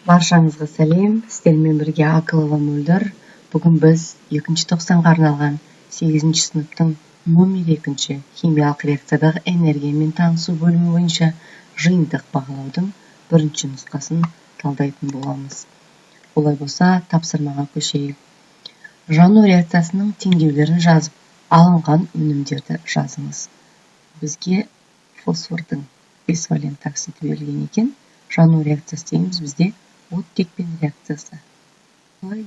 Баршаңызға сәлем! Сіздермен бірге Ақылова Мөлдір. Бүгін біз екінші тоқсанға арналған 8 сыныптың номер 2 химиялық реакциядағы энергиямен танысу бөлімі бойынша жиынтық бағалаудың бірінші нұсқасын талдайтын боламыз. Олай болса, тапсырмаға көшейік. Жану реакциясының теңдеулерін жазып, алынған өнімдерді жазыңыз. Бізге фосфордың 5 валентті оксиді берілген екен. Жану реакциясы дегеніміз бізде оттекпен реакциясы. 2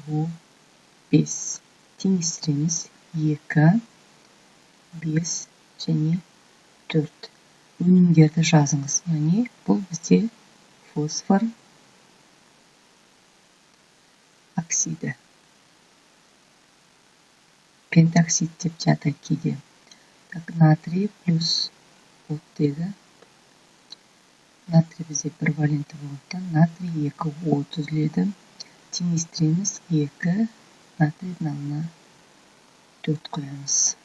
О 5. Теңестіреміз. 2, 5 және 4. Өнімдерді жазыңыз. Яғни бұл бізде фосфор оксиді. Пентоксид деп те атайды кейде. Так, натрий плюс оттегі. Натрий бізде бір валентті болғандықтан натрий 2 О түзіледі. Теңестіреміз. 2 натрийдің алдына 4 қоямыз.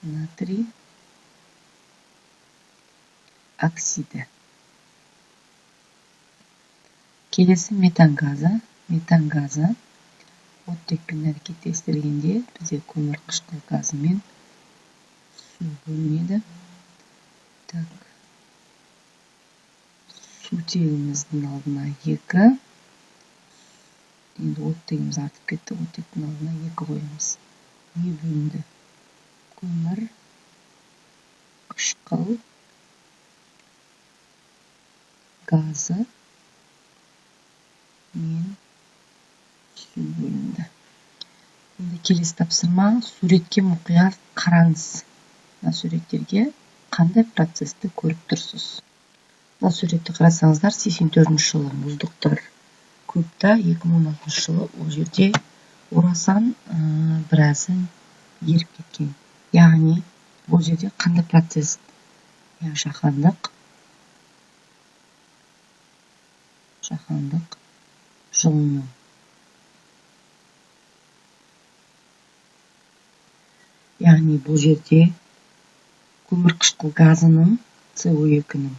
Натрий оксиді. Келесі метан газы. Метан газы оттекпен әрекеттестіргенде бізде көмірқышқыл газы мен су бөлінеді. Так, сутегіміздің алдына 2, енді оттегіміз артып кетті, оттектің алдына 2 қоямыз. Не бөлінді? Көмір қышқыл газы мен су бөлінді. Енді келесі тапсырма. Суретке мұқият қараңыз. Мына суреттерге қандай процесті көріп тұрсыз? Мына суретті қарасаңыздар, 84 жылы мұздықтар көп та, 2016 жылы ол жерде орасан біразы еріп кеткен. Яғни бұл жерде қандай процесс? Жаһандық жылыну. Яғни бұл жерде көмірқышқыл газының СО2-нің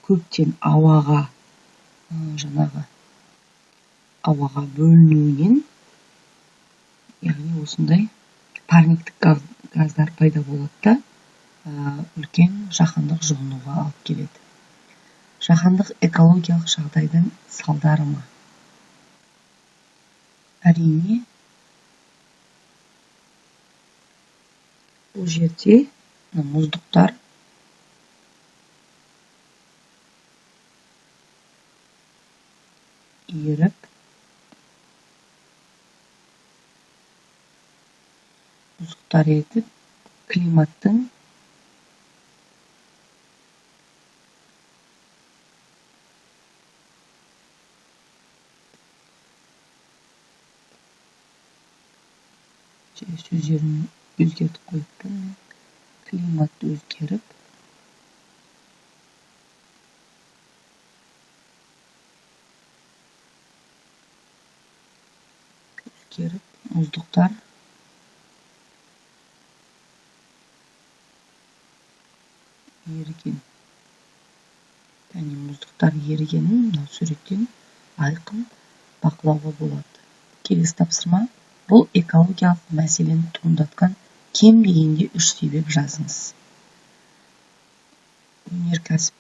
көптен ауаға, жаңағы ауаға бөлінуінен, яғни осындай парниктік газдар пайда болады да, үлкен жаһандық жылынуға алып келеді. Жаһандық экологиялық жағдайдың салдары ма? Әрине, бұл жерде мұздықтар еріп, мұздықтар етіп, климаттың сөздерін өзгертіп қойыппын мен. Климат өзгеріп, мұздықтар еріген. Яғни мұздықтар ерігенін мынау суреттен айқын бақылауға болады. Келесі тапсырма. Бұл экологиялық мәселені туындатқан кем дегенде 3 себеп жазыңыз. Өнеркәсіп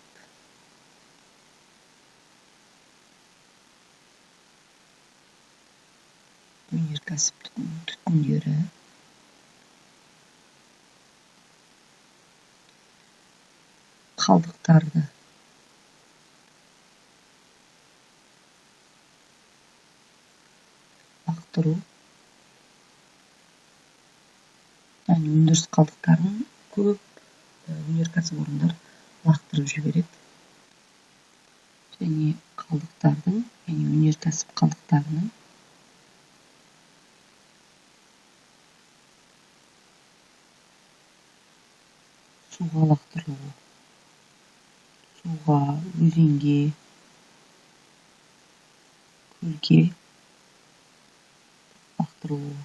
түтіндері, қалдықтарды лақтыру, яғни өндіріс қалдықтарын көп өнеркәсіп орындар лақтырып жібереді. Және қалдықтардың, яғни өнеркәсіп қалдықтарының суға лақтырылуы, суға, өзенге, көлге лақтырылуы.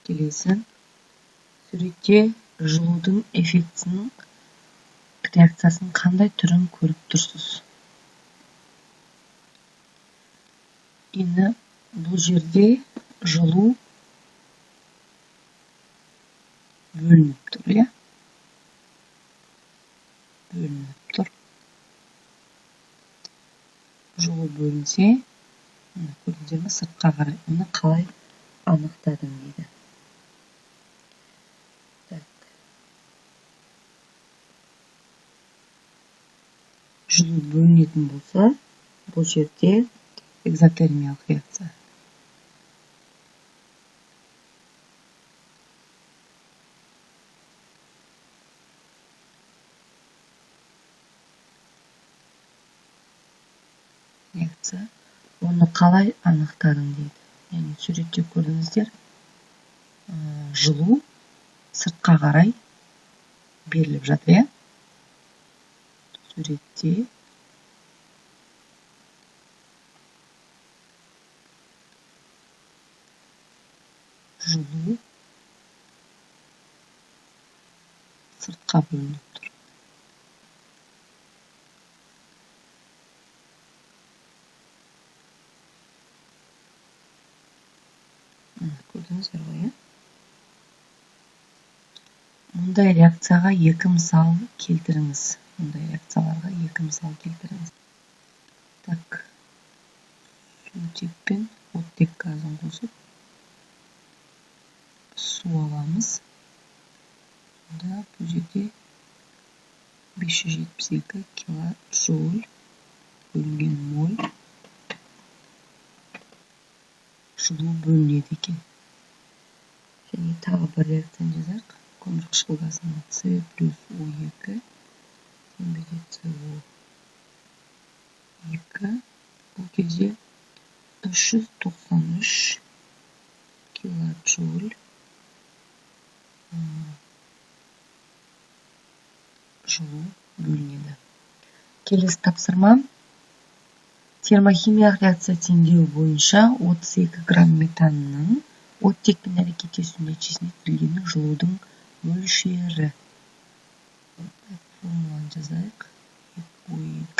Келесі суретте Жылудың эффектісінің реакциясының қандай түрін көріп тұрсыз? Енді бұл жерде жылу бөлініп тұр, иә? Бөлініп тұр. Жылу бөлінсе, мына көрдіңіздер ме, сыртқа қарай. Оны қалай анықтадың дейді. Так. Жылу бөлінетін болса, бұл жерде экзотермиялық реакция. Реакция. Оны қалай анықтадың дейді. Яғни суретте көрдіңіздер, жылу сыртқа қарай беріліп жатыр, иә? Суретте жылу сыртқа бөлініп тұр. Көрдіңіздер ғой, иә? Мұндай реакцияға екі мысал келтіріңіз. Мұндай реакцияларға екі мысал келтіріңіз. Так, сутек пен оттек газын қосып су аламыз. Сонда бұл жерде 572 килоджоуль бөлінген моль жылу бөлінеді екен. Және тағы бір реакцияны жазайық. Көмірқышқыл газының С плюс О2 тең СО2. Бұл кезде 393 килоджоуль жылу бөлінеді. Келесі тапсырма. Термохимиялық реакция теңдеуі бойынша 32 грамм метанның оттекпен әрекеттесу нәтижесінде түзілген жылудың мөлшері. Формуланы жазайық. 2О2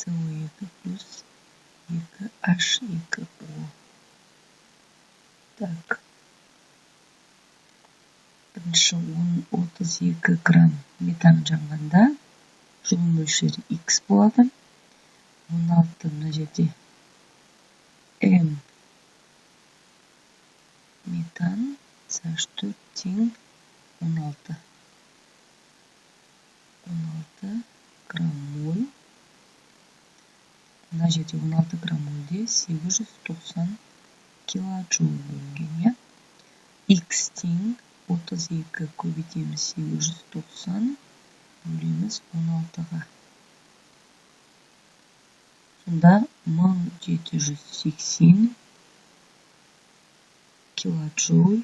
СО2 плюс 2H2O. Так. Бірінші 32 грамм метан жанғанда жылу мөлшері X болады. 16 мына жерде М метан CH4 тең 16. 16 грамм моль. Мына жерде 16 грамм мольде 890 килоджоуль бөлінген, иә? X тең 32 көбейтеміз 890 бөлеміз 16-ға. Сонда 1780 килоджоуль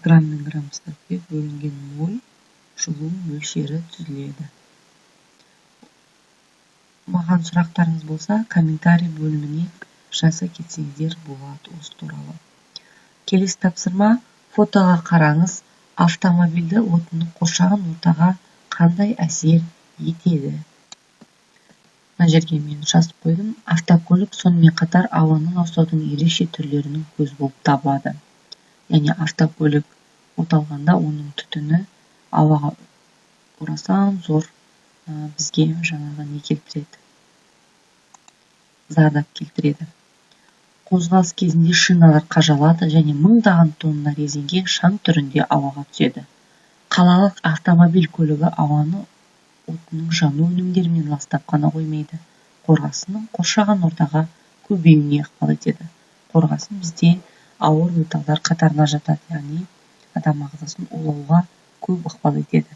грамм мен грамм сарп бөлінген моль жылу мөлшері түзіледі. Маған сұрақтарыңыз болса, комментарий бөліміне жаза кетсеңіздер болады осы туралы. Келесі тапсырма. Фотоға қараңыз. Автомобильді отынның қоршаған ортаға қандай әсер етеді? Мына жерге мен жазып қойдым. Автокөлік сонымен қатар ауаны ластаудың ерекше түрлерінің көзі болып табылады. Яғни автокөлік оталғанда оның түтіні ауаға орасан зор бізге жаңағы не келтіреді? Зардап келтіреді. Қозғалыс кезінде шиналар қажалады және мыңдаған тонна резеңке шаң түрінде ауаға түседі. Қалалық автомобиль көлігі ауаны отынның жану өнімдерімен ластап қана қоймайды, қорғасынның қоршаған ортаға көбеюіне ықпал етеді. Қорғасын бізде ауыр металдар қатарына жатады, яғни адам ағзасын улауға көп ықпал етеді.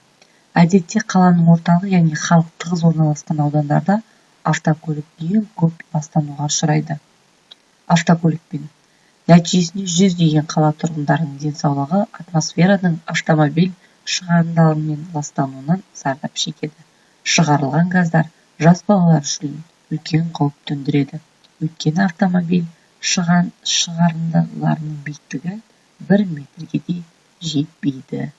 Әдетте қаланың орталығы, яғни халық тығыз орналасқан аудандарда автокөлік ең көп ластануға ұшырайды. Автокөлікпен. Нәтижесінде жүздеген қала тұрғындарының денсаулығы атмосфераның автомобиль шығарындыларымен ластануынан зардап шегеді. Шығарылған газдар жас балалар үшін үлкен қауіп төндіреді. Өйткені автомобиль шығарындыларының биіктігі 1 метрге де жетпейді.